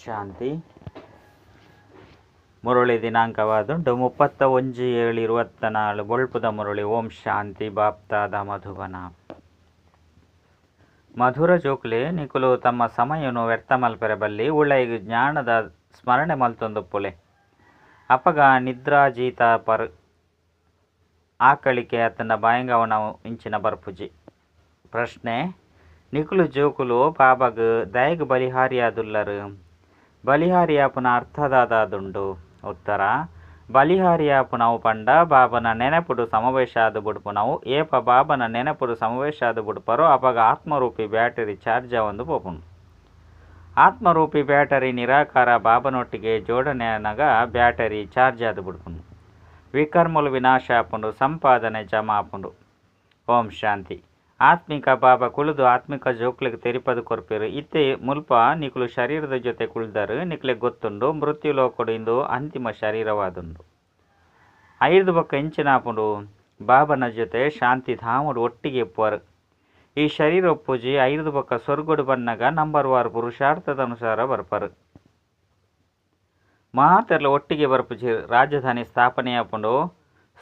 ಶಾಂತಿ. ಮುರಳಿ ದಿನಾಂಕವಾದುಂಡು 31/7/24 ಬೊಳ್ಪುದ ಮುರಳಿ. ಓಂ ಶಾಂತಿ. ಬಾಪ್ತಾದ ಮಧುಬನ. ಮಧುರ ಜೋಕ್ಲೆ ನಿಕುಲು ತಮ್ಮ ಸಮಯನು ವ್ಯರ್ಥ ಮಲ್ಪೆರೆ ಬಲ್ಲಿ, ಉಳೈಗ್ ಜ್ಞಾನದ ಸ್ಮರಣೆ ಮಲ್ತೊಂದುಪ್ಪುಲೆ. ಅಪಗ ನಿದ್ರಾಜೀತ ಪರ್ ಆಕಳಿಕೆ ಅತ್ತಂಡ ಬಾಯಂಗವನ ಇಂಚಿನ ಬರ್ಪುಜಿ. ಪ್ರಶ್ನೆ: ನಿಕುಲು ಜೋಕುಲು ಬಾಬಾಗ್ ದಯಗ್ ಬಲಿಹಾರಿಯಾದುಲ್ಲರು. ಬಲಿಹಾರಿಯಾಪುನ ಅರ್ಥದಾದಾದುಂಡು? ಉತ್ತರ: ಬಲಿಹಾರಿಯಾಪುನವು ಪಂಡ ಬಾಬನ ನೆನಪುಡು ಸಮಾವೇಶಾದು ಬುಡ್ಪುನವು. ಏಪ ಬಾಬನ ನೆನಪುಡು ಸಮಾವೇಶಾದು ಬುಡ್ಪರೋ ಅಪಗ ಆತ್ಮರೂಪಿ ಬ್ಯಾಟರಿ ಚಾರ್ಜ್ ಆವೊಂದು ಪೋಪುಂಡು. ಆತ್ಮರೂಪಿ ಬ್ಯಾಟರಿ ನಿರಾಕಾರ ಬಾಬನೊಟ್ಟಿಗೆ ಜೋಡಣೆಯಾನಗ ಬ್ಯಾಟರಿ ಚಾರ್ಜ್ ಆದು ಬುಡ್ಪುಂಡು. ವಿಕರ್ಮಲು ವಿನಾಶ ಆಪುಂಡು, ಸಂಪಾದನೆ ಜಮಾ ಆಪುಂಡು. ಓಂ ಶಾಂತಿ. ಆತ್ಮಿಕ ಬಾಬಾ ಕುಳಿದು ಆತ್ಮಿಕ ಜೋಕ್ಲೆಗ್ ತೆರಿಪದು ಕೊರ್ಪೆರು. ಇತ್ತೆ ಮುಲ್ಪ ನಿಕುಲು ಶರೀರದ ಜೊತೆ ಕುಳ್ದರು. ನಿಕ್ಲೆಗ್ ಗೊತ್ತುಂಡು ಮೃತ್ಯು ಲೋಕಡು ಇಂದು ಅಂತಿಮ ಶರೀರವಾದುಂಡು. ಐರ್ದು ಬೊಕ್ಕ ಇಂಚಿನಾಪುಂಡು ಬಾಬನ ಜೊತೆ ಶಾಂತಿ ಧಾಮಡು ಒಟ್ಟಿಗೆ ಇಪ್ಪುವರು. ಈ ಶರೀರ ಒಪ್ಪುಜಿ. ಐರ್ದು ಬೊಕ್ಕ ಸ್ವರ್ಗಡು ಬನ್ನಗ ನಂಬರ್ ವಾರ್ ಪುರುಷಾರ್ಥದ ಅನುಸಾರ ಬರ್ಪರು. ಮಾತೆರ್ಲ ಒಟ್ಟಿಗೆ ಬರ್ಪುಜಿ. ರಾಜಧಾನಿ ಸ್ಥಾಪನೆಯಾಪುಂಡು,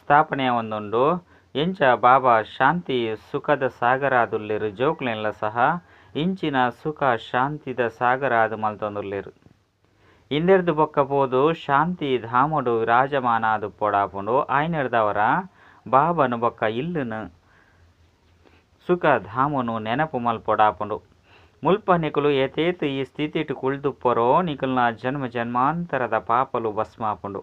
ಸ್ಥಾಪನೆಯ ಒಂದುಂಡು. ಎಂಚ ಬಾಬಾ ಶಾಂತಿ ಸುಖದ ಸಾಗರಾದುಲ್ಲೆರು, ಜೋಕ್ಲೆನ್ಲ ಸಹ ಇಂಚಿನ ಸುಖ ಶಾಂತಿದ ಸಾಗರಾದು ಮಲ್ತೊಂದುಲ್ಲೆರು. ಇಂದೆರ್ದು ಬೊಕ್ಕ ಪೋದು ಶಾಂತಿ ಧಾಮಡು ವಿರಾಜಮಾನಾದು ಪೊಡಾಪುಂಡು. ಆಯ್ನೆರ್ದವರ ಬಾಬನು ಬೊಕ್ಕ ಇಲ್ಲುನು ಸುಖ ಧಾಮನು ನೆನಪು ಮಲ್ಪೊಡಾಪುಂಡು. ಮುಲ್ಪ ನಿಕುಲು ಏತೇತ್ ಈ ಸ್ಥಿತಿಟ್ ಕುಳ್ದುಪ್ಪರೋ ನಿಕುಲ್ನ ಜನ್ಮ ಜನ್ಮಾಂತರದ ಪಾಪಲು ಭಸ್ಮಾಪುಂಡು.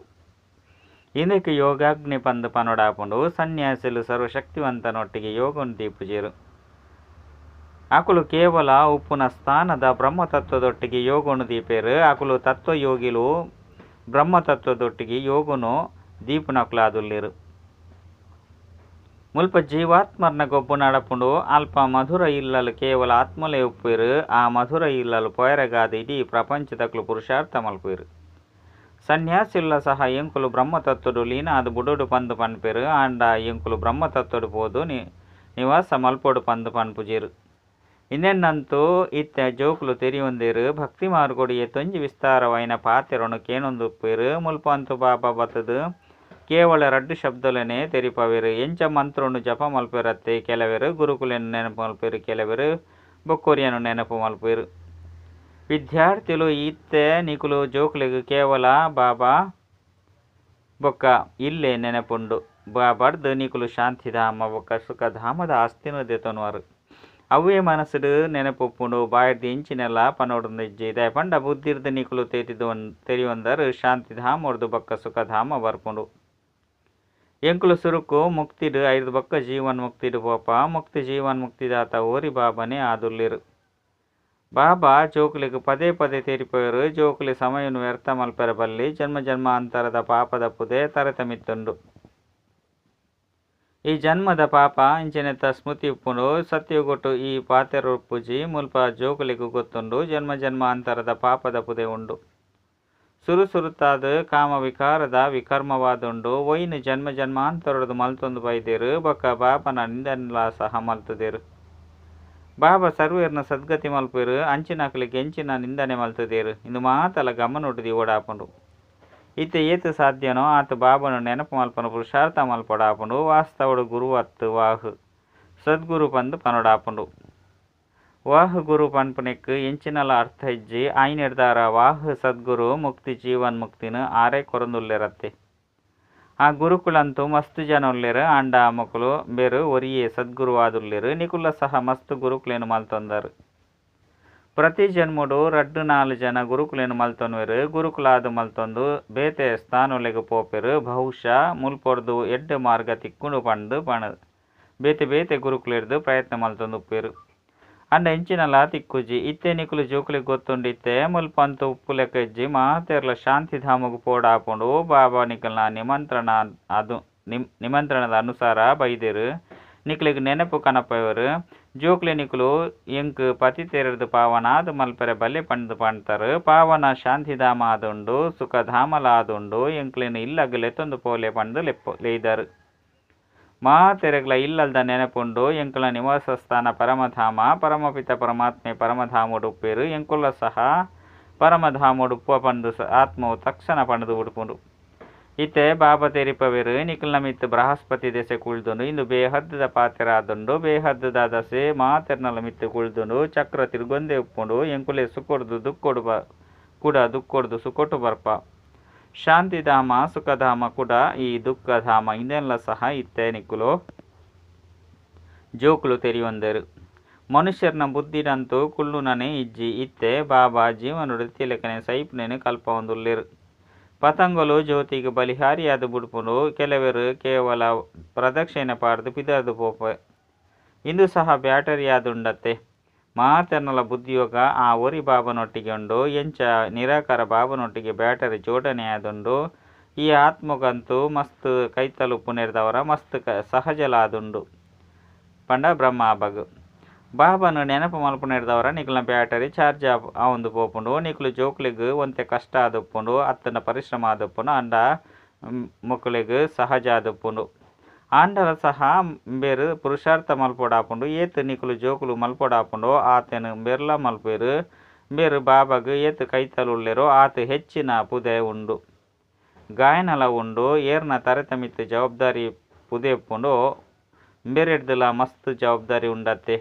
ಇಂದಕ್ಕೆ ಯೋಗಾಗ್ನಿ ಪಂದು ಪನೊಡಾಪುಂಡು. ಸನ್ಯಾಸಿಲು ಸರ್ವಶಕ್ತಿವಂತನೊಟ್ಟಿಗೆ ಯೋಗನು ದೀಪುಜೆರು. ಅಕುಲು ಕೇವಲ ಉಪ್ಪುನ ಸ್ಥಾನದ ಬ್ರಹ್ಮತತ್ವದೊಟ್ಟಿಗೆ ಯೋಗನು ದೀಪೆರು. ಅಕುಲು ತತ್ವಯೋಗಿಲು ಬ್ರಹ್ಮತತ್ವದೊಟ್ಟಿಗೆ ಯೋಗನು ದೀಪುನಕುಲಾದುಲ್ಲೆರು. ಮುಲ್ಪ ಜೀವಾತ್ಮರ್ನ ಗೊಬ್ಬು ನಡಪುಂಡು. ಅಲ್ಪ ಮಧುರ ಇಲ್ಲಲು ಕೇವಲ ಆತ್ಮಲೇ ಉಪ್ಪುವೆರು. ಆ ಮಧುರ ಇಲ್ಲಲು ಪೊಯರೆಗಾದ ಇಡೀ ಪ್ರಪಂಚದಕುಲು ಪುರುಷಾರ್ಥ ಮಲ್ಪುವೆರು. ಸನ್ಯಾಸಿಲ್ಲ ಸಹ ಎಂಕುಲು ಬ್ರಹ್ಮತತ್ವಡು ಲೀನಾದ ಬುಡೋಡು ಪಂದು ಪನ್ಪೆರು. ಆಂಡ ಎಂಕುಲು ಬ್ರಹ್ಮತತ್ವಡು ಪೋದು ನಿವಾಸ ಮಲ್ಪೋಡು ಪಂದು ಪನ್ಪುಜೆರು. ಇಂದೆನ್ನಂತೂ ಇತ್ತೆ ಜೋಕುಲು ತೆರಿಯೊಂದೇರು. ಭಕ್ತಿ ಮಾರ್ಗೋಡು ಏತೊಂಜಿ ವಿಸ್ತಾರವಾಯಿನ ಪಾತೆರೊನು ಕೇನೊಂದುಪ್ಪುವೆರು. ಮುಲ್ಪ ಅಂತೂ ಬಾಬಾ ಬತ್ತದು ಕೇವಲ ರಡ್ಡು ಶಬ್ದಲನೆ ತೆರಿಪವೆರು. ಎಂಚ ಮಂತ್ರನು ಜಪ ಮಲ್ಪೆರತ್ತೆ. ಕೆಲವರು ಗುರುಕುಲೆನು ನೆನಪು ಮಲ್ಪೆರು, ಕೆಲವರು ಬೊಕ್ಕೊರಿಯನು ನೆನಪು ಮಲ್ಪೆರು. ವಿದ್ಯಾರ್ಥಿಲು ಇತ್ತೆ ನಿಕುಲು ಜೋಕ್ಲೆಗ್ ಕೇವಲ ಬಾಬಾ ಬೊಕ್ಕ ಇಲ್ಲೇ ನೆನಪುಂಡು. ಬಾಬಾರ್ದು ನಿಕುಲು ಶಾಂತಿಧಾಮ ಬೊಕ್ಕ ಸುಖಧಾಮದ ಆಸ್ತಿನ ದೆತೊನುವರು. ಅವೇ ಮನಸ್ಸುಡು ನೆನಪುಪ್ಪುಂಡು. ಬಾಯಿರ್ದು ಇಂಚಿನೆಲ್ಲ ಪನೊಡುಂದಿಜ್ಜಿ. ದಾಯೆ ಪಂಡ ಬುದ್ಧಿರ್ದು ನಿಕುಲು ತೆರಿಯೊಂದರು ಶಾಂತಿಧಾಮೊರ್ದು ಬೊಕ್ಕ ಸುಖಧಾಮ ಬರ್ಪುಂಡು. ಎಂಕುಲು ಸುರುಕು ಮುಕ್ತಿಡು ಐರ್ದು ಬೊಕ್ಕ ಜೀವನ್ ಮುಕ್ತಿಡು ಪೋಪ. ಮುಕ್ತಿ ಜೀವನ್ ಮುಕ್ತಿದಾತ ಓರಿ ಬಾಬನೇ ಆದುಲ್ಲೆರು. ಬಾಬಾ ಜೋಕ್ಲೆಗ್ ಪದೇ ಪದೇ ತೆರಿಪವೆರು. ಜೋಕ್ಲೆ ಸಮಯನು ವ್ಯರ್ಥ ಮಲ್ಪೆರೆ ಬಲ್ಲಿ. ಜನ್ಮ ಜನ್ಮಾಂತರದ ಪಾಪದ ಪುದೆ ತರೆತ ಮಿತ್ತುಂಡು. ಈ ಜನ್ಮದ ಪಾಪ ಇಂಚಿನೆತ್ತ ಸ್ಮೃತಿ ಉಪ್ಪುಂಡು. ಸತ್ಯಗೊಟ್ಟು ಈ ಪಾತೆರ ಉಪ್ಪುಜಿ. ಮುಲ್ಪ ಜೋಕುಲೆಗ್ ಗೊತ್ತುಂಡು ಜನ್ಮ ಜನ್ಮಾಂತರದ ಪಾಪದ ಪುದೆ ಉಂಡು. ಸುರು ಸುರುತಾದ ಕಾಮ ವಿಕಾರದ ವಿಕರ್ಮವಾದುಂಡು. ಒಯ್ನ್ ಜನ್ಮ ಜನ್ಮಾಂತರದು ಮಲ್ತೊಂದು ಬೈದೇರು. ಬೊಕ್ಕ ಬಾಬನ ನಿಂದನೆಲ ಸಹ ಮಲ್ತುದೇರು. ಬಾಬಾ ಸರ್ವೇರ್ನ ಸದ್ಗತಿ ಮಲ್ಪೆರು. ಅಂಚಿನಕುಲೆಗ್ ಎಂಚಿನ ನಿಂದನೆ ಮಲ್ತುದೇರು. ಇಂದು ಮಾತಲ ಗಮನೊಡು ದಿವೊಡಾಪುಂಡು. ಇತ್ತೆ ಏತ್ ಸಾಧ್ಯನೋ ಆತ ಬಾಬನು ನೆನಪು ಮಲ್ಪನ ಪುರುಷಾರ್ಥ ಮಲ್ಪೊಡಾಪುಂಡು. ವಾಸ್ತವಡು ಗುರು ಅತ್ತು ವಾಹ್ ಸದ್ಗುರು ಪಂದು ಪನೊಡಾಪುಂಡು. ವಾಹ್ ಗುರು ಪನ್ಪುನೆಕ್ ಎಂಚಿನಲ ಅರ್ಥ ಇಜ್ಜಿ. ಆಯ್ನೆರ್ದಾರ ವಾಹ್ ಸದ್ಗುರು ಮುಕ್ತಿ ಜೀವನ್ ಮುಕ್ತಿನ ಆರೇ ಕೊರೊಂದುಲ್ಲೆರತ್ತೆ. ಆ ಗುರುಕುಲಂತೂ ಮಸ್ತ್ ಜನ ಉಲ್ಲೆರು. ಆಂಡ ಮೊಕುಲು ಬೇರು ಒರಿಯೇ ಸದ್ಗುರುವಾದುಲ್ಲೆರು. ನಿಕುಲ ಸಹ ಮಸ್ತ್ ಗುರುಕುಲೇನು ಮಲ್ತೊಂದರು. ಪ್ರತಿ ಜನ್ಮಡು ರಡ್ಡು ನಾಲು ಜನ ಗುರುಕುಲೇನು ಮಲ್ತೊನ್ವೆರು. ಗುರುಕುಲಾದ ಮಲ್ತೊಂದು ಬೇತೆ ಸ್ಥಾನೊಲೆಗ್ ಪೋಪೆರು. ಬಹುಶಃ ಮುಲ್ಪೊರ್ದು ಎಡ್ಡೆ ಮಾರ್ಗ ತಿಕ್ಕುಂಡು ಪಂದು ಪಣ ಬೇತೆ ಬೇತೆ ಗುರುಕುಲೆರ್ದು ಪ್ರಯತ್ನ ಮಲ್ತೊಂದುಪ್ಪೆರು. ಅಂಡ ಎಂಚಿನಲ ತಿಕ್ಕುಜಿ. ಇತ್ತೆ ನಿಕುಲು ಜೋಕುಲೆಗ್ ಗೊತ್ತುಂಡು. ಇತ್ತೆ ಮುಲ್ಪ ಅಂತೂ ಉಪ್ಪುಲೆಕ ಇಜ್ಜಿ. ಮಾತೆರ್ಲ ಶಾಂತಿಧಾಮಗ್ ಪೋಡಾಪುಂಡು. ಬಾಬಾ ನಿಕಲ್ನ ನಿಮಂತ್ರಣ ಅದು ನಿಮಂತ್ರಣದ ಅನುಸಾರ ಬೈದೇರು. ನಿಕ್ಲೆಗ್ ನೆನಪು ಕನಪೆವರು. ಜೋಕ್ಲೆ ನಿಕುಲು ಎಂಕ್ ಪತಿತೆರೆರ್ದು ಪಾವನಾದ್ ಮಲ್ಪೆರೆ ಬಲೆ ಪಂದು ಪಂತರು. ಪಾವನ ಶಾಂತಿಧಾಮ ಆದುಂಡು, ಸುಖಧಾಮಲ ಆದುಂಡು. ಎಂಕ್ಲೆನ್ ಇಲ್ಲಗ್ ಲೆತ್ತೊಂದು ಪೋಲೆ ಪಂದು ಲೆಪ್ಪ ಲೆಯ್ದರು. ಮಾತೆರೆಗ್ಲ ಇಲ್ಲಲ್ದ ನೆನಪುಂಡು. ಎಂಕಲ್ನ ನಿವಾಸ ಸ್ಥಾನ ಪರಮಧಾಮ. ಪರಮಪಿತ ಪರಮಾತ್ಮೆ ಪರಮಧಾಮಡು ಉಪ್ಪೆರು. ಎಂಕುಲ ಸಹ ಪರಮಧಾಮೊಡು ಉಪ್ಪ ಪಂದು ಆತ್ಮವು ತಕ್ಷಣ ಪಂಡದು ಉಡುಪುಂಡು. ಇತ್ತೆ ಬಾಬಾ ತೆರಿಪವೇರು ನಿಕಲ್ನ ಮಿತ್ತು ಬೃಹಸ್ಪತಿ ದೆಸೆ ಕುಳ್ದುಂಡು. ಇಂದು ಬೇಹದ್ದದ ಪಾತೆರ ಆದುಂಡು. ಬೇಹದ್ದದ ದಸೆ ಮಾತೆರ್ನಲ ಮಿತ್ತು ಕುಳ್ದುಂಡು. ಚಕ್ರ ತಿರುಗೊಂದೇ ಉಪ್ಪುಂಡು. ಎಂಕುಲೆ ಸುಖೊಡ್ದು ದುಃಖೊಡು ಕೂಡ ದುಃಖೊಡ್ದು ಸುಖೊಟ್ಟು ಬರ್ಪ. ಶಾಂತಿಧಾಮ ಸುಖಧಾಮ ಕೂಡ ಈ ದುಃಖಧಾಮ ಇದೆಲ್ಲ ಸಹ ಇತ್ತೆ ನಿಕ್ಕುಲು ಜೋಕುಲು ತೆರಿಯೊಂದರು. ಮನುಷ್ಯರ್ನ ಬುದ್ಧಿಡಂತೂ ಕುಳ್ಳುನನೇ ಇಜ್ಜಿ. ಇತ್ತೆ ಬಾಬಾ ಜೀವನೊಡು ತಿಲಕನೆ ಸೈಪ್ನೇನು ಕಲ್ಪವೊಂದುಲ್ಲೆರು. ಪತಂಗಲು ಜ್ಯೋತಿಗೆ ಬಲಿಹಾರಿಯಾದ ಬುಡ್ಪುಂಡು. ಕೆಲವರು ಕೇವಲ ಪ್ರದಕ್ಷಿಣೆ ಪಾಡ್ದು ಪಿದರ್ದು ಪೋಪೆ. ಇಂದು ಸಹ ಬ್ಯಾಟರಿಯಾದುಂಡತ್ತೆ. ಮಾತೆರ್ನಲ ಬುದ್ಧಿಯೋಗ ಆ ಒರಿ ಬಾಬನೊಟ್ಟಿಗೆ ಉಂಡು. ಎಂಚ ನಿರಾಕಾರ ಬಾಬನೊಟ್ಟಿಗೆ ಬ್ಯಾಟರಿ ಜೋಡಣೆಯಾದುಂಡು. ಈ ಆತ್ಮಗಂತೂ ಮಸ್ತ್ ಕೈತಲುಪ್ಪು ನೆರೆದವರ ಮಸ್ತ್ ಸಹಜಲಾದುಂಡು. ಪಂಡ ಬ್ರಹ್ಮ ಬಗ್ ಬಾಬನು ನೆನಪು ಮಲ್ಪು ನೆರೆದವರ ನಿಕಲ್ನ ಬ್ಯಾಟರಿ ಚಾರ್ಜ್ ಆವೊಂದು ಪೋಪುಂಡು. ನಿಕುಲು ಜೋಕ್ಲೆಗ್ ಒಂತೆ ಕಷ್ಟ ಆದುಪ್ಪುಂಡು ಅತ್ತನ ಪರಿಶ್ರಮ ಆದುಪ್ಪುಂಡು. ಅಂಡ ಮೊಕುಲೆಗ್ ಸಹಜ ಆದುಪ್ಪುಂಡು. ಆಂಡಲ ಸಹ ಬೇರು ಪುರುಷಾರ್ಥ ಮಲ್ಪೊಡಾಪುಂಡು. ಏತ್ ನಿಕುಲು ಜೋಕುಲು ಮಲ್ಪೊಡಾಪುಂಡು ಆತೆನ್ ಬೆರ್ಲ ಮಲ್ಪೇರು. ಬೇರು ಬಾಬಾಗ್ ಏತ್ ಕೈತಲುಲ್ಲೆರೋ ಆತ್ ಹೆಚ್ಚಿನ ಪುದೆ ಉಂಡು. ಗಾಯನಲ ಉಂಡು. ಏರ್ನ ತರೆತ ಮಿತ್ತು ಜವಾಬ್ದಾರಿ ಪುದೆ ಉಪ್ಪುಂಡು ಬೇರೆಡ್ದಲ ಮಸ್ತ್ ಜವಾಬ್ದಾರಿ ಉಂಡತ್ತೆ.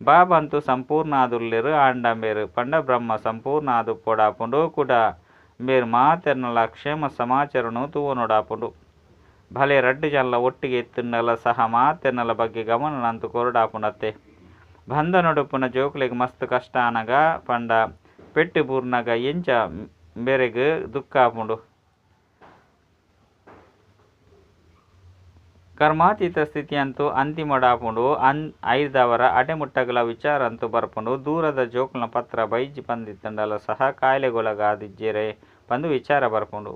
ಬಾಬಂತು ಸಂಪೂರ್ಣ ಆದುಲ್ಲೆರು. ಆಂಡ ಬೇರು ಪಂಡ ಬ್ರಹ್ಮ ಸಂಪೂರ್ಣ ಆದುಪ್ಪೊಡಾಪುಂಡು. ಕೂಡ ಬೇರು ಮಾತೆರ್ನಲ ಕ್ಷೇಮ ಸಮಾಚಾರನು ತೂವನೊಡಾಪುಂಡು. ಭಲೆ ರಡ್ಡು ಜನಲ ಒಟ್ಟಿಗೆ ಇತ್ತುಂಡಲ ಸಹ ಮಾತೆರ್ನಲ ಬಗ್ಗೆ ಗಮನನಂತು ಕೊರಡಾಪುಂಡತ್ತೆ. ಬಂಧನೊಡುಪ್ಪುನ ಜೋಕುಲೆಗ್ ಮಸ್ತ್ ಕಷ್ಟ ಆನಗ ಪಂಡ ಪೆಟ್ಟು ಬೂರ್ನಗ ಎಂಚ ಬೇರೆಗ್ ದುಃಖ ಆಪುಂಡು. ಕರ್ಮಾತೀತ ಸ್ಥಿತಿ ಅಂತೂ ಅಂತಿಮಡಾಪುಂಡು. ಐದವರ ಅಡೆಮುಟ್ಟಗಲ ವಿಚಾರ ಅಂತೂ ಬರ್ಪುಂಡು. ದೂರದ ಜೋಕುಲ್ನ ಪತ್ರ ಬೈಜಿ ಪಂದಿತ್ತಂಡಲ ಸಹ ಕಾಯಿಲೆಗೊಳಗಾದಿಜ್ಜೆರೆ ಪಂದು ವಿಚಾರ ಬರ್ಪುಂಡು.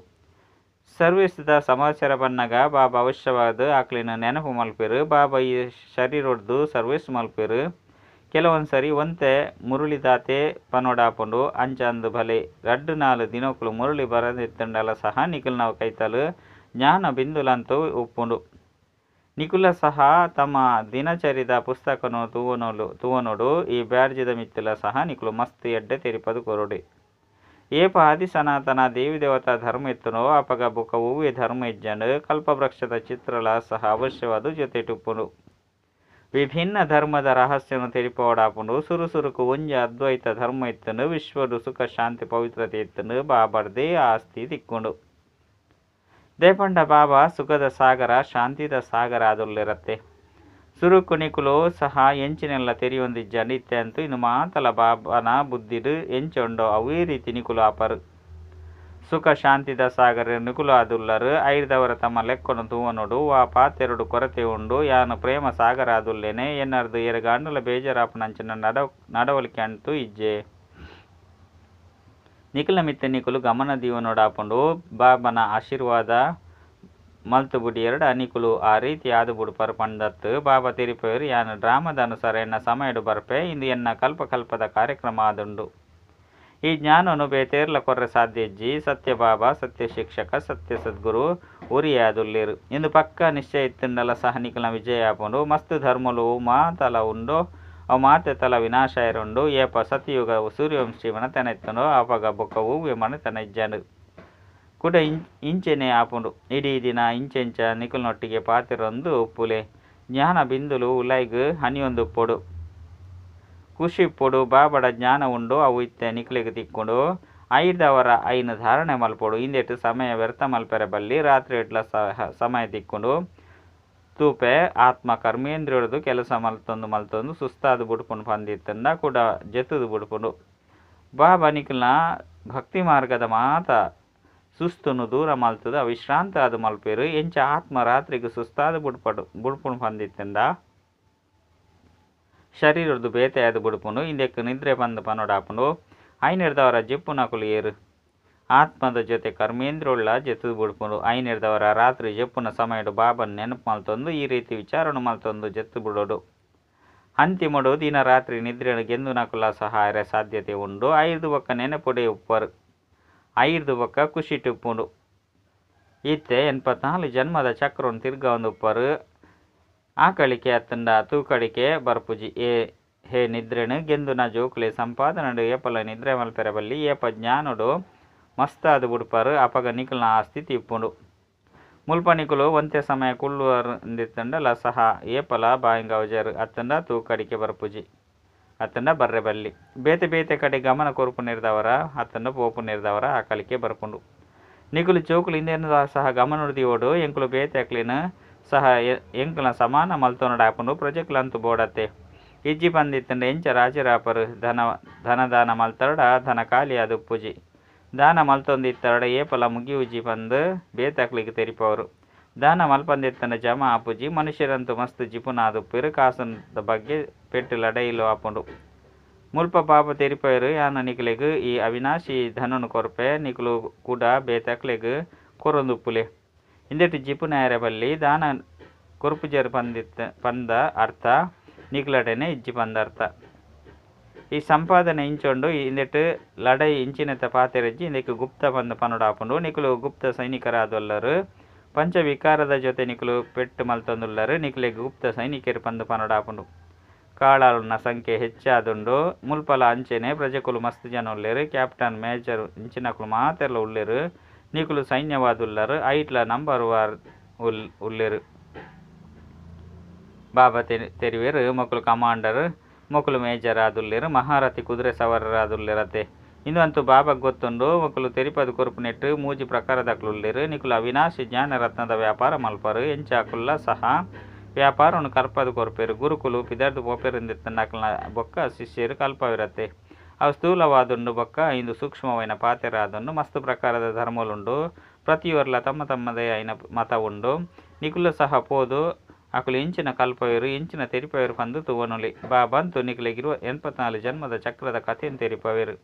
ಸರ್ವಿಸ್ದ ಸಮಾಚಾರ ಬನ್ನಗ ಬಾಬಾ ಅವಶ್ಯವಾದ ಆಕ್ಲಿನ ನೆನಪು ಮಲ್ಪೇರು. ಬಾಬಾ ಈ ಶರೀರೊಡ್ದು ಸರ್ವಿಸ್ ಮಲ್ಪೇರು. ಕೆಲವೊಂದು ಸರಿ ಒಂತೆ ಮುರುಳಿದಾತೆ ಪನೊಡಾಪುಂಡು. ಅಂಚಂದು ಭಲೆ ರಡ್ಡು ನಾಲು ದಿನಕ್ಕಲು ಮುರುಳಿ ಬರದಿತ್ತಂಡಲ ಸಹ ನಿಕಲ್ನವ ಕೈತಲು ಜ್ಞಾನ ಬಿಂದುಲಂತೂ ಉಪ್ಪುಂಡು. ನಿಕುಲ ಸಹ ತಮ್ಮ ದಿನಚರಿದ ಪುಸ್ತಕನು ತೂವನೋಡು. ಈ ಬ್ಯಾಡ್ಜಿದ ಮಿತ್ತಲ ಸಹ ನಿಕುಲು ಮಸ್ತ್ ಎಡ್ಡೆ ತೆರಿಪದು ಕೊರೊಡಿ. ಏಪ ಆದಿ ಸನಾತನ ದೇವಿ ದೇವತಾ ಧರ್ಮ ಇತ್ತನೋ ಅಪಗ ಬುಕ ಒವ್ವೆ ಧರ್ಮ ಇಜ್ಜಂಡು. ಕಲ್ಪವೃಕ್ಷದ ಚಿತ್ರಲ ಸಹ ಅವಶ್ಯವಾದ ಜೊತೆಟುಪ್ಪುಂಡು. ವಿಭಿನ್ನ ಧರ್ಮದ ರಹಸ್ಯನು ತೆರಿಪೋಡಾಪುಂಡು. ಸುರು ಸುರುಕು ಒಂಜಿ ಅದ್ವೈತ ಧರ್ಮ ಇತ್ತಂಡು. ವಿಶ್ವಡು ಸುಖ ಶಾಂತಿ ಪವಿತ್ರತೆ ಇತ್ತಂಡು. ಬಾಬರ್ದೇ ಆಸ್ತಿ ತಿಕ್ಕೊಂಡು. ದೇಪಂಡ ಬಾಬಾ ಸುಖದ ಸಾಗರ ಶಾಂತಿದ ಸಾಗರ ಆದುಲ್ಲೆರತ್ತೆ. ಸುರುಕು ನಿಕುಲು ಸಹ ಎಂಚಿನೆಲ್ಲ ತೆರಿಯೊಂದಿಜ್ಜಂಡು. ಇತ್ತೆ ಅಂತೂ ಇನ್ನು ಮಾತಲ ಬಾಬನ ಬುದ್ಧಿಡು ಎಂಚೊಂಡೋ ಅವೇ ರೀತಿ ನಿಕುಲು ಆಪರು. ಸುಖ ಶಾಂತಿದ ಸಾಗರ ನಿಕುಲು ಆದುಲ್ಲರು. ಐರ್ದವರ ತಮ್ಮ ಲೆಕ್ಕನು ತೂವನೋಡು. ವಾ ಪಾತೆರಡು ಕೊರತೆ ಉಂಡು. ಯಾನು ಪ್ರೇಮ ಸಾಗರ ಆದುಲ್ಲೇನೆ. ಎನ್ನರ್ದು ಎರೆಗಾಂಡಲ ಬೇಜಾರಾಪುನಂಚಿನ ನಡವಳಿಕೆ ಅಂತೂ ಇಜ್ಜೆ. ನಿಕುಲ ಮಿತ್ತ ನಿಕುಲು ಗಮನ ದೀವನೋಡಾಪುಂಡು. ಬಾಬನ ಆಶೀರ್ವಾದ ಮಲ್ತು ಬುಡಿ ಎರಡ ನಿಕುಲು ಆ ರೀತಿ ಆದು ಬುಡುಪರು ಪಂಡತ್ತು. ಬಾಬಾ ತೆರಿಪೇರು ಯಾನು ಡ್ರಾಮದ ಅನುಸಾರ ಎನ್ನ ಸಮಯಡು ಬರ್ಪೆ. ಇಂದು ಎನ್ನ ಕಲ್ಪ ಕಲ್ಪದ ಕಾರ್ಯಕ್ರಮ ಆದುಂಡು. ಈ ಜ್ಞಾನನು ಬೇತೇರ್ಲ ಕೊರ್ರೆ ಸಾಧ್ಯ ಇಜ್ಜಿ. ಸತ್ಯ ಬಾಬಾ ಸತ್ಯ ಶಿಕ್ಷಕ ಸತ್ಯ ಸದ್ಗುರು ಒರಿಯಾದುಲ್ಲೇರು ಇಂದು ಪಕ್ಕ ನಿಶ್ಚಯ ಇತ್ತುಂಡಲ ಸಹ ನಿಕುಲ್ನ ವಿಜಯ ಆಪುಂಡು. ಮಸ್ತ್ ಧರ್ಮಲು ಮಾತಲ ಉಂಡು. ಅವು ಮಾತೆ ತಲ ವಿನಾಶ ಇರುಂಡು. ಏಪ ಸತ್ಯಯುಗ ಸೂರ್ಯವಂಶಿ ಮನತನ ಇತ್ತುಂಡು ಆಪಗ ಬೊಕ್ಕ ಒವ್ವೆ ಮನೆತನ ಇಜ್ಜಂಡು. ಕುಡ ಇಂಚೆನೆ ಆಪುಂಡು. ಇಡೀ ದಿನ ಇಂಚೆಂಚ ನಿಕುಲ್ನೊಟ್ಟಿಗೆ ಪಾತೆರೊಂದು ಉಪ್ಪುಲೆ. ಜ್ಞಾನ ಬಿಂದುಲು ಉಲೈಗ್ ಹನಿಯೊಂದುಪ್ಪೊಡು. ಖುಷಿ ಇಪ್ಪೊಡು. ಬಾಬಡ ಜ್ಞಾನ ಉಂಡು ಅವು ಇತ್ತೆ ನಿಕುಲೆಗ್ ತಿಕ್ಕೊಂಡು. ಐದವರ ಐನು ಧಾರಣೆ ಮಲ್ಪೊಡು. ಇಂದೆಟ್ ಸಮಯ ವ್ಯರ್ಥ ಮಲ್ಪೆರೆ ಬಲ್ಲಿ. ರಾತ್ರಿ ಎಡ್ಲ ಸಹ ಸಮಯ ತಿಕ್ಕೊಂಡು. ತೂಪೆ ಆತ್ಮ ಕರ್ಮೇಂದ್ರಿಯೊಡ್ದು ಕೆಲಸ ಮಲ್ತೊಂದು ಮಲ್ತೊಂದು ಸುಸ್ತಾದ ಬುಡ್ಪುಂಡು ಪಂದಿತ್ತಂಡ ಕೂಡ ಜೆತ್ತದು ಬುಡ್ಪುಂಡು. ಬಾಬಾ ನಿಕಲ್ನ ಭಕ್ತಿ ಮಾರ್ಗದ ಮಾತ ಸುಸ್ತುನು ದೂರ ಮಲ್ತದ ವಿಶ್ರಾಂತ ಆದ ಮಲ್ಪೇರು. ಎಂಚ ಆತ್ಮ ರಾತ್ರಿಗೆ ಸುಸ್ತಾದ ಬುಡ್ಪುಂಡು ಪಂದಿತ್ತಂಡ ಶರೀರದ್ದು ಬೇತೆಯಾದ ಬುಡ್ಪುಂಡು. ಇಂದೆಕ್ ನಿದ್ರೆ ಬಂದು ಪನೊಡಾಪುಂಡು. ಐನೆರ್ದವರ ಜೆಪ್ಪುನಕುಲು ಏರು ಆತ್ಮದ ಜೊತೆ ಕರ್ಮೇಂದ್ರೊಳ್ಳ ಜೆತ್ತದು ಬುಡ್ಪುಂಡು. ಐನೆರ್ದವರ ರಾತ್ರಿ ಜೆಪ್ಪುನ ಸಮಯಡು ಬಾಬನ್ ನೆನಪು ಮಲ್ತೊಂದು ಈ ರೀತಿ ವಿಚಾರಣೆ ಮಲ್ತೊಂದು ಜೆತ್ತು ಬಿಡೋಡು. ಅಂತಿಮಡು ದಿನ ರಾತ್ರಿ ನಿದ್ರೆನು ಗೆಂದುನಕುಲ ಸಹಾಯ ಸಾಧ್ಯತೆ ಉಂಡು. ಐದು ಬೊಕ್ಕ ನೆನಪುಡೆ ಉಪ್ಪರು. ಐದು ಬೊಕ್ಕ ಖುಷಿ ಉಪ್ಪುಂಡು. ಇತ್ತೆ 84 ಜನ್ಮದ ಚಕ್ರವನ್ನು ತಿರ್ಗವೊಂದು ಉಪ್ಪರು. ಆಕಳಿಕೆ ಅತ್ತಂಡ ತೂಕಡಿಕೆ ಬರ್ಪುಜಿ. ಏ ಹೇ ನಿದ್ರೆನು ಗೆಂದುನ ಜೋಕುಲೆ ಸಂಪಾದನೆಡು ಏಪಲ ನಿದ್ರೆ ಮಲ್ಪೆರೆ ಬಲ್ಲಿ. ಏಪ ಜ್ಞಾನೊಡು ಮಸ್ತಾದ್ ಬುಡ್ಪರ್ ಅಪಗ ನಿಕಲ್ನ ಆ ಸ್ಥಿತಿ ಇಪ್ಪುಂಡು. ಮುಲ್ಪ ನಿಕುಲು ಒಂತೆ ಸಮಯ ಕುಳ್ಳುವರಂದಿತ್ತಂಡಲ ಸಹ ಏಪಲ ಬಾಯಿಂಗಾವುಜರ್ ಅತ್ತಂಡ ತೂಕಡಿಕೆ ಬರ್ಪುಜಿ ಅತ್ತಂಡ ಬರ್ರೆ ಬಲ್ಲಿ. ಬೇತೆ ಬೇತೆ ಕಡೆ ಗಮನ ಕೊರ್ಪುನಿರ್ದವರ ಅತ್ತಂಡ ಪೋಪುನಿರ್ದವರ ಆ ಕಲಿಕೆ ಬರ್ಪುಂಡು. ನಿಕುಲು ಜೋಕುಲು ಇಂದೇನ ಸಹ ಗಮನೊಡು ದೀವೊಡು. ಎಂಕುಲು ಬೇತೆ ಅಕ್ಲೆನ್ ಸಹ ಎಂಕುಲ ಸಮಾನ ಮಲ್ತೊನಡಾಪುಂಡು. ಪ್ರಜೆಕ್ಲಂತು ಬೋಡತ್ತೆ ಇಜ್ಜಿ ಪಂದಿತ್ತಂಡ ಎಂಚ ರಾಜರಾಪರು. ಧನದಾನ ಮಲ್ತರಡ ಧನ ಖಾಲಿ ಆದುಪ್ಪುಜಿ. ದಾನ ಮಲ್ತೊಂದಿತ್ತರಡ ಏಪಲ ಮುಗಿಯುಜಿ ಪಂದ್ ಬೇತೆ ಅಕ್ಲೆಗ್ ತೆರಿಪವರು. ದಾನ ಮಲ್ಪಂದಿತ್ತಂಡ ಜಮಾ ಆಪುಜಿ. ಮನುಷ್ಯರಂತೂ ಮಸ್ತ್ ಜಿಪುನಾದುಪ್ಪೆರ್. ಕಾಸುದ ಬಗ್ಗೆ ಪೆಟ್ಟು ಲಡಾಯಿಲು ಆಪುಂಡು. ಮುಲ್ಪ ಬಾಬಾ ತೆರಿಪವೆರ್ ಯಾನು ನಿಕಲೆಗ್ ಈ ಅವಿನಾಶಿ ಧನನು ಕೊರ್ಪೆ, ನಿಕುಲು ಕೂಡ ಬೇತೆ ಅಕ್ಲೆಗ್ ಕೊರೊಂದುಪ್ಪುಲೆ. ಇಂದೆಟ್ ಜಿಪುನಾಯೆರೆ ಬಲ್ಲಿ. ದಾನ ಕೊರ್ಪುಜೆರ್ ಪಂದಿತ್ತ ಪಂದ ಅರ್ಥ ನಿಕಲಡೆನೆ ಇಜ್ಜಿ ಪಂದ ಅರ್ಥ. ಈ ಸಂಪಾದನೆ ಇಂಚೊಂಡು ಇಂದೆಟ್ ಲಡೈ ಇಂಚಿನೆತ ಪಾತೆರಜ್ಜಿ. ಇಂದೆಕ್ ಗುಪ್ತ ಪಂದ್ ಪನೊಡಾಪುಂಡು. ನಿಕುಲು ಗುಪ್ತ ಸೈನಿಕರಾದೊಲ್ಲರು. ಪಂಚವಿಕಾರದ ಜೊತೆ ನಿಕುಲು ಪೆಟ್ಟು ಮಲ್ತೊಂದುಲ್ಲರು. ನಿಕುಲೆಗ್ ಗುಪ್ತ ಸೈನಿಕರು ಪಂದ್ ಪನೊಡಾಪುಂಡು. ಕಾಳಾಳುನ ಸಂಖ್ಯೆ ಹೆಚ್ಚಾದುಂಡು. ಮುಲ್ಪಲ ಅಂಚೆನೆ ಪ್ರಜೆಕುಲು ಮಸ್ತ್ ಜನ ಉಲ್ಲೆರ್. ಕ್ಯಾಪ್ಟನ್ ಮೇಜರ್ ಇಂಚಿನಕುಲು ಮಾತೆರ್ಲ ಉಲ್ಲೆರ್. ನಿಕುಲು ಸೈನ್ಯವಾದುಲ್ಲರು. ಐಟ್ಲ ನಂಬರ್ ವಾರ್ ಉಲ್ಲೆರ್. ಬಾಬಾ ತೆರಿವೆರ್ ಮೊಕುಲು ಕಮಾಂಡರ್ ಮೊಕುಲು ಮೇಜರ್ ಆದುಲ್ಲೆರ್. ಮಹಾರಥಿ ಕುದುರೆ ಸವಾರರಾದುಲ್ಲೆರತೆ. ಇಂದು ಅಂತೂ ಬಾಬಾಗ್ ಗೊತ್ತುಂಡು. ಮೊಕುಲು ತೆರಿಪದು ಕೊರ್ಪುನೆಟ್ ಮೂಜಿ ಪ್ರಕಾರದಕುಲು ಉಲ್ಲೆರ್. ನಿಕುಲು ಅವಿನಾಶಿ ಜ್ಞಾನ ರತ್ನದ ವ್ಯಾಪಾರ ಮಲ್ಪರು. ಎಂಚ ಅಕುಲ್ಲ ಸಹ ವ್ಯಾಪಾರವನ್ನು ಕಲ್ಪದು ಕೊರ್ಪೆರ್. ಗುರುಕುಲು ಪಿದರ್ದು ಪೋಪೆರಿಂದಿತ್ತಂಡ ಅಕಲ್ನ ಬೊಕ್ಕ ಶಿಷ್ಯರು ಕಲ್ಪವಿರತ್ತೆ. ಅವು ಸ್ಥೂಲವಾದುಂಡು ಬೊಕ್ಕ ಇಂದು ಸೂಕ್ಷ್ಮವಾಯಿನ ಪಾತೆರಾದುಂಡು. ಮಸ್ತ್ ಪ್ರಕಾರದ ಧರ್ಮಲುಂಡು. ಪ್ರತಿಯೊರ್ಲ ತಮ್ಮ ತಮ್ಮದೇ ಆಯಿನ ಮತ ಉಂಡು. ನಿಕುಲು ಸಹ ಪೋದು ಅಕುಲು ಎಂಚಿನ ಕಲ್ಪವೆರು ಎಂಚಿನ ತೆರಿಪವೆರು ಪಂದ್ ತೂವೊನೊಲಿ. ಬಾಬಂತು ನಿಕುಲೆಗ್ 84 ಜನ್ಮದ ಚಕ್ರದ ಕಥೆನ್ ತೆರಿಪವೆರು.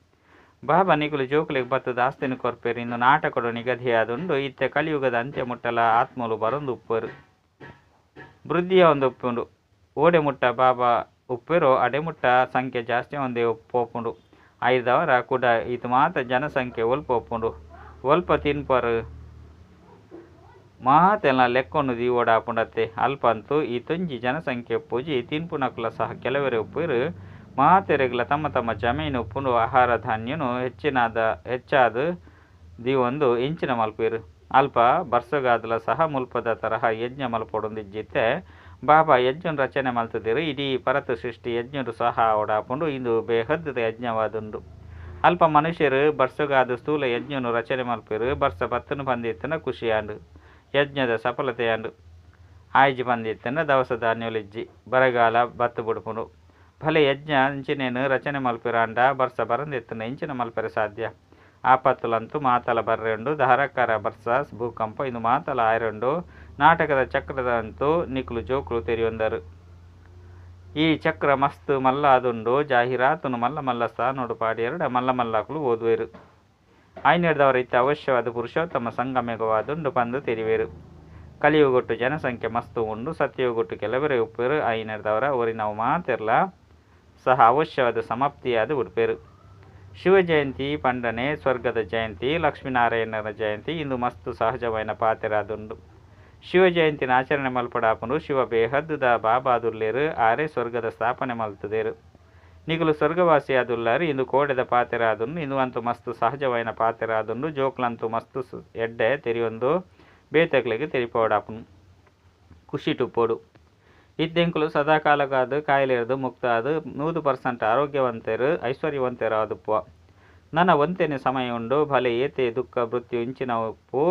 ಬಾಬಾ ನಿಕುಲು ಜೋಕುಲೆಗ್ ಬತ್ತು ದಾಸ್ತಿನ ಕೊರ್ಪೆರು. ಇಂದು ನಾಟಕಡು ನಿಗದಿಯಾದುಂಡು. ಇತ್ತೆ ಕಲಿಯುಗದ ಅಂತ್ಯ ಮುಟ್ಟಲ ಆತ್ಮಲು ಬರೊಂದು ಉಪ್ಪರು. ವೃದ್ಧಿಯ ಒಂದು ಉಪ್ಪುಂಡು. ಓಡೆ ಮುಟ್ಟ ಬಾಬಾ ಉಪ್ಪೆರೋ ಅಡೆ ಮುಟ್ಟ ಸಂಖ್ಯೆ ಜಾಸ್ತಿ ಒಂದೇ ಪೋಪುಂಡು. ಐದವರ ಕೂಡ ಇದು ಮಾತ ಜನಸಂಖ್ಯೆ ಒಲ್ಪ ಉಪ್ಪುಂಡು. ಒಲ್ಪ ತಿನ್ಪರು ಮಾತೆಲ್ಲ ಲೆಕ್ಕೊನು ದೀವೊಡಾಪುಂಡತ್ತೆ. ಅಲ್ಪಂತೂ ಈ ತೊಂಜಿ ಜನಸಂಖ್ಯೆ ಉಪ್ಪುಜಿ. ತಿನ್ಪುನಕುಲ ಸಹ ಕೆಲವರೇ ಉಪ್ಪುವೆರು. ಮಾತೆರೆಗ್ಲ ತಮ್ಮ ತಮ್ಮ ಜಮೀನು ಉಪ್ಪುಂಡು. ಆಹಾರ ಧಾನ್ಯನು ಹೆಚ್ಚಾದ ದೀವೊಂದು ಎಂಚಿನ ಮಲ್ಪುವೆರು. ಅಲ್ಪ ಬರ್ಸಗಾದಲ ಸಹ ಮುಲ್ಪದ ತರಹ ಯಜ್ಞ ಮಲ್ಪೊಡೊಂದಿಜ್ಜಿತ್ತೆ. ಬಾಬಾ ಯಜ್ಞನ ರಚನೆ ಮಲ್ತದಿರು. ಇಡೀ ಪರತು ಸೃಷ್ಟಿ ಯಜ್ಞಡು ಸಹ ಆವೊಡಾಪುಂಡು. ಇಂದು ಬೇಹದ್ದ ಯಜ್ಞವಾದುಂಡು. ಅಲ್ಪ ಮನುಷ್ಯರು ಬರ್ಸಗಾದ ಸ್ಥೂಲ ಯಜ್ಞನು ರಚನೆ ಮಲ್ಪೆರು. ಬರ್ಸ ಬತ್ತನು ಪಂದಿತ್ತನ ಖುಷಿಯಾಂಡು ಯಜ್ಞದ ಸಫಲತೆಯಾಂಡು. ಆಯ್ಜಿ ಪಂದಿತ್ತನ ದವಸ ಧಾನ್ಯಲಿಜ್ಜಿ ಬರಗಾಲ ಬತ್ತು ಬುಡ್ಪುಂಡು. ಭಲೆ ಯಜ್ಞ ಇಂಚಿನೇನು ರಚನೆ ಮಲ್ಪಿರಾಂಡ ಬರ್ಸ ಬರಂದಿತ್ತನ ಇಂಚಿನ ಮಲ್ಪೆರೆ ಸಾಧ್ಯ. ಆಪತ್ತುಲಂತೂ ಮಾತಲ ಬರ್ರೆಂಡು. ಧಾರಾಕಾರ ಬರ್ಸ ಭೂಕಂಪ ಇಂದು ಮಾತಲ ಆಯ್ರಂಡು. ನಾಟಕದ ಚಕ್ರದಂತೂ ನಿಕುಲು ಜೋಕುಲು ತೆರಿಯೊಂದರು. ಈ ಚಕ್ರ ಮಸ್ತ್ ಮಲ್ಲ ಆದುಂಡು. ಜಾಹೀರಾತುನು ಮಲ್ಲ ಮಲ್ಲ ಸ್ಥಾನೋಡು ಪಾಡಿಯರಡ ಮಲ್ಲ ಮಲ್ಲಕುಲು ಓದುವೆರು. ಐನೆಡ್ದವರ ಇತ್ತೆ ಅವಶ್ಯವಾದ ಪುರುಷೋತ್ತಮ ಸಂಗಮೇಗವಾದುಂಡು ಪಂದು ತೆರಿವೆರು. ಕಲಿಯುಗೊಟ್ಟು ಜನಸಂಖ್ಯೆ ಮಸ್ತ್ ಉಂಡು. ಸತ್ಯಯುಗೊಟ್ಟು ಕೆಲವರೇ ಉಪ್ಪೆರು. ಐನೆಡ್ದವರ ಒರಿನವು ಮಾತೆರ್ಲ ಸಹ ಅವಶ್ಯವಾದ ಸಮಾಪ್ತಿಯಾದ ಉಡ್ಪೆರು. ಶಿವ ಜಯಂತಿ ಪಂಡನೆ ಸ್ವರ್ಗದ ಜಯಂತಿ, ಲಕ್ಷ್ಮೀನಾರಾಯಣನ ಜಯಂತಿ ಇಂದು ಮಸ್ತ್ ಸಹಜವಾಯಿನ ಪಾತೆರಾದುಂಡು. ಶಿವ ಜಯಂತಿನ ಆಚರಣೆ ಮಲ್ಪಡಾಪುಂಡು. ಶಿವ ಬೇಹದ್ದುದ ಬಾಬಾದುಲ್ಲೇರು. ಆರೇ ಸ್ವರ್ಗದ ಸ್ಥಾಪನೆ ಮಲ್ತದೇರು. ನಿಕುಲು ಸ್ವರ್ಗವಾಸಿಯಾದುಲ್ಲಾರು. ಇಂದು ಕೋಡೆದ ಪಾತೆರಾದುಂಡು. ಇಂದು ಅಂತೂ ಮಸ್ತ್ ಸಹಜವಾಯಿನ ಪಾತೆರಾದುಂಡು. ಜೋಕ್ಲಂತೂ ಮಸ್ತ್ ಎಡ್ಡೆ ತೆರಿಯೊಂದು ಬೇತೆಕ್ಲೆಗ್ ತೆರಿಪೋಡಾಪುಂಡು. ಖುಷಿಟುಪ್ಪೊಡು. ಇತ್ತೆಂಕುಲು ಸದಾಕಾಲಗಾದ್ ಕಾಯಿಲೆರ್ದು ಮುಕ್ತ ಆದ್ 100% ಆರೋಗ್ಯವಂತೆರು ಐಶ್ವರ್ಯವಂತೆರಾದುಪ್ಪುವ. ನನ ಒಂತೆನೆ ಸಮಯ ಉಂಡು. ಭಲೆ ಏತೆ ದುಃಖ ಮೃತ್ಯು ಇಂಚಿನ ಉಪ್ಪು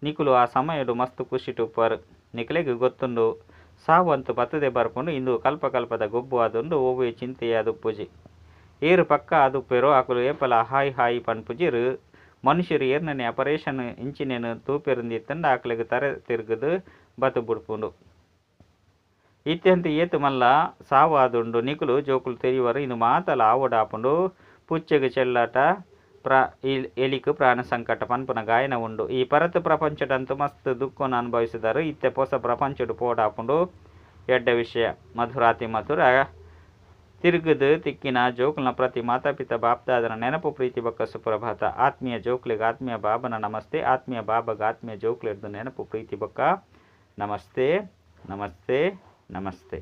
ನಿಕುಲು ಆ ಸಮಯಡು ಮಸ್ತ್ ಖುಷಿಟುಪ್ಪರು. ನಿಕಲೆಗ್ ಗೊತ್ತುಂಡು ಸಾವಂತು ಬತ್ತದೇ ಬರ್ಪುಂಡು. ಇಂದು ಕಲ್ಪಕಲ್ಪದ ಗೊಬ್ಬು ಆದುಂಡು. ಒವ್ವೇ ಚಿಂತೆಯಾದುಪ್ಪುಜಿ. ಏರು ಪಕ್ಕ ಆದುಪ್ಪೆರೋ ಅಕುಲು ಏಪಲ ಹಾಯ್ ಹಾಯ್ ಪನ್ಪುಜೆರು. ಮನುಷ್ಯರು ಏರ್ನನೆ ಅಪರೇಷನ್ ಇಂಚಿನೇನು ತೂಪೆರುಂದಿತ್ತಂಡ ಅಕ್ಲೆಗ್ ತರೆ ತಿರ್ಗುದು ಬತ್ತು ಬುಡ್ಪುಂಡು. ಇತ್ಯಂತ ಏತು ಮಲ್ಲ ಸಾವಾದುಂಡು. ನಿಕುಲು ಜೋಕುಲು ತೆರಿವರು ಇಂದು ಮಾತಲ ಆವೊಡಾಪುಂಡು. ಪುಚ್ಚೆಗ್ ಚೆಲ್ಲಾಟ ಎಲಿಕ್ ಪ್ರಾಣ ಸಂಕಟ ಪನ್ಪುನ ಗಾಯನ ಉಂಡು. ಈ ಪರತ್ ಪ್ರಪಂಚಡಂತೂ ಮಸ್ತ್ ದುಃಖವನ್ನು ಅನುಭವಿಸಿದರು. ಇತ್ತೆ ಪೊಸ ಪ್ರಪಂಚಡು ಪೋಡಾಪುಂಡು. ಎಡ್ಡೆ ವಿಷಯ. ಮಧುರಾತಿ ಮಧುರ ತಿರುಗುದು ತಿಕ್ಕಿನ ಜೋಕುಲ್ನ ಪ್ರತಿ ಮಾತಾಪಿತ ಬಾಪ್ದಾದನ ನೆನಪು ಪ್ರೀತಿ ಬೊಕ್ಕ ಸುಪ್ರಭಾತ. ಆತ್ಮೀಯ ಜೋಕ್ಲೆಗ್ ಆತ್ಮೀಯ ಬಾಬನ ನಮಸ್ತೆ. ಆತ್ಮೀಯ ಬಾಬಗ ಆತ್ಮೀಯ ಜೋಕ್ಲೆಡ್ದು ನೆನಪು ಪ್ರೀತಿ ಬೊಕ್ಕ ನಮಸ್ತೆ ನಮಸ್ತೆ ನಮಸ್ತೆ.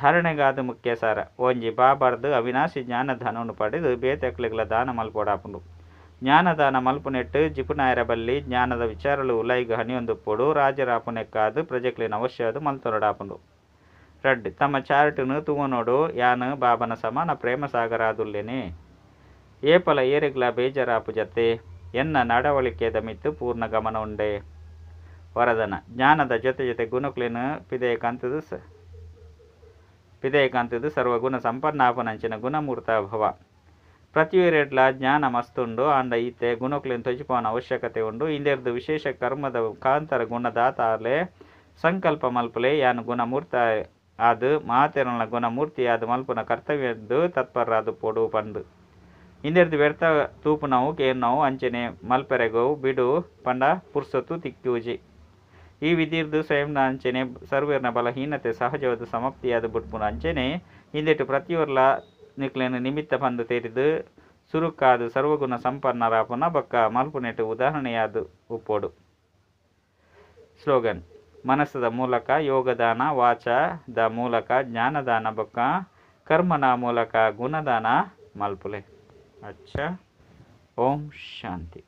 ಧಾರಣೆಗಾದ್ ಮುಖ್ಯ ಸಾರ. ಒಂಜಿ ಬಾಬಾರ್ದ್ ಅವಿನಾಶಿ ಜ್ಞಾನಧನೊನು ಪಡೆದ್ ಬೇತೆಕ್ಲೆಗ್ಲ ದಾನ ಮಲ್ಪೊಡಾಪುಂಡು. ಜ್ಞಾನದಾನ ಮಲ್ಪುನೆಟ್ಟ್ ಜಿಪುಣಾಯೆರೆ ಬಲ್ಲಿ, ಜ್ಞಾನದ ವಿಚಾರಲು ಉಲಾಯಿಗ್ ಹನಿಯೊಂದುಪ್ಪೊಡು, ರಾಜೆರಾಪುನೆಕ್ಕಾದ್ ಪ್ರಜೆಕ್ಲೆನ್ ಅವಶ್ಯಾದ್ ಮಲ್ತೊನೊಡಾಪುಂಡು. ರಡ್ಡ್. ತಮ್ಮ ಚಾರ್ಟ್ ನ್ ತೂವೊನೊಡು ಯಾನ್ ಬಾಬನ ಸಮಾನ ಪ್ರೇಮ ಸಾಗರಾದುಲ್ಲೆನೆ? ಏಪಲ ಏರೆಗ್ಲಾ ಬೇಜಾರ್ ಆಪುಜತೆ? ಎನ್ನ ನಡವಳಿಕೆದ ಮಿತ್ತ್ ಪೂರ್ಣ ಗಮನ ಉಂಡೆ? ವರದಾನ, ಜ್ಞಾನದ ಜೊತೆ ಜೊತೆ ಗುಣಕ್ಲೆನ್ ಪಿದಯಿ ಕಂತುದು ಸರ್ವಗುಣ ಸಂಪನ್ನ ಆಪುನಂಚಿನ ಗುಣಮೂರ್ತ ಭವ. ಪ್ರತಿಯೊರಿಯಡ್ಲಾ ಜ್ಞಾನ ಮಸ್ತ್ ಉಂಡು ಆಂಡ ಇತ್ತೆ ಗುಣಕ್ಲೆನ್ ತೊಜಿಪಾವುನ ಅವಶ್ಯಕತೆ ಉಂಡು. ಇಂದೆರ್ದ್ ವಿಶೇಷ ಕರ್ಮದ ಮುಖಾಂತರ ಗುಣದಾತ ಆಲೆ. ಸಂಕಲ್ಪ ಮಲ್ಪುಲೆ ಯಾನ್ ಗುಣಮೂರ್ತ ಆದ್ ಮಾತೆರ್ನಲ ಗುಣಮೂರ್ತಿಯಾದ್ ಮಲ್ಪುನ ಕರ್ತವ್ಯಡ್ ತತ್ಪರರಾದುಪ್ಪೊಡು ಪಂದ್. ಇಂದೆರ್ದ್ ವ್ಯರ್ಥ ತೂಪುನವು ಕೇನುನವು ಅಂಚನೆ ಮಲ್ಪೆರೆಗ್ ಬಿಡು ಪಂಡ ಪುರ್ಸೊತ್ತು ತಿಕ್ಕುಜಿ. ಈ ವಿಧಿರ್ದ್ ಸ್ವಯಂನ ಅಂಚನೆ ಸರ್ವೆರ್ನ ಬಲಹೀನತೆ ಸಹಜವಾದ್ ಸಮಾಪ್ತಿಯಾದ್ ಬುಡ್ಪುಂಡು. ಅಂಚನೆ ಇಂದೆಟ್ ಪ್ರತಿಯೊರ್ಲ ನಿಕ್ಲೆನ ನಿಮಿತ್ತ ಪಂದ್ ತೆರಿದ್ ಸುರುಕ್ಕಾದ್ ಸರ್ವಗುಣ ಸಂಪನ್ನರಾಪುನ ಬೊಕ್ಕ ಮಲ್ಪುನೆಟ್ ಉದಾಹರಣೆಯಾದ್ ಉಪ್ಪೊಡು. ಸ್ಲೋಗನ್, ಮನಸ್ಸುದ ಮೂಲಕ ಯೋಗದಾನ, ವಾಚದ ಮೂಲಕ ಜ್ಞಾನದಾನ ಬೊಕ್ಕ ಕರ್ಮನ ಮೂಲಕ ಗುಣದಾನ ಮಲ್ಪುಲೆ. ಅಚ್ಚ ಓಂ ಶಾಂತಿ.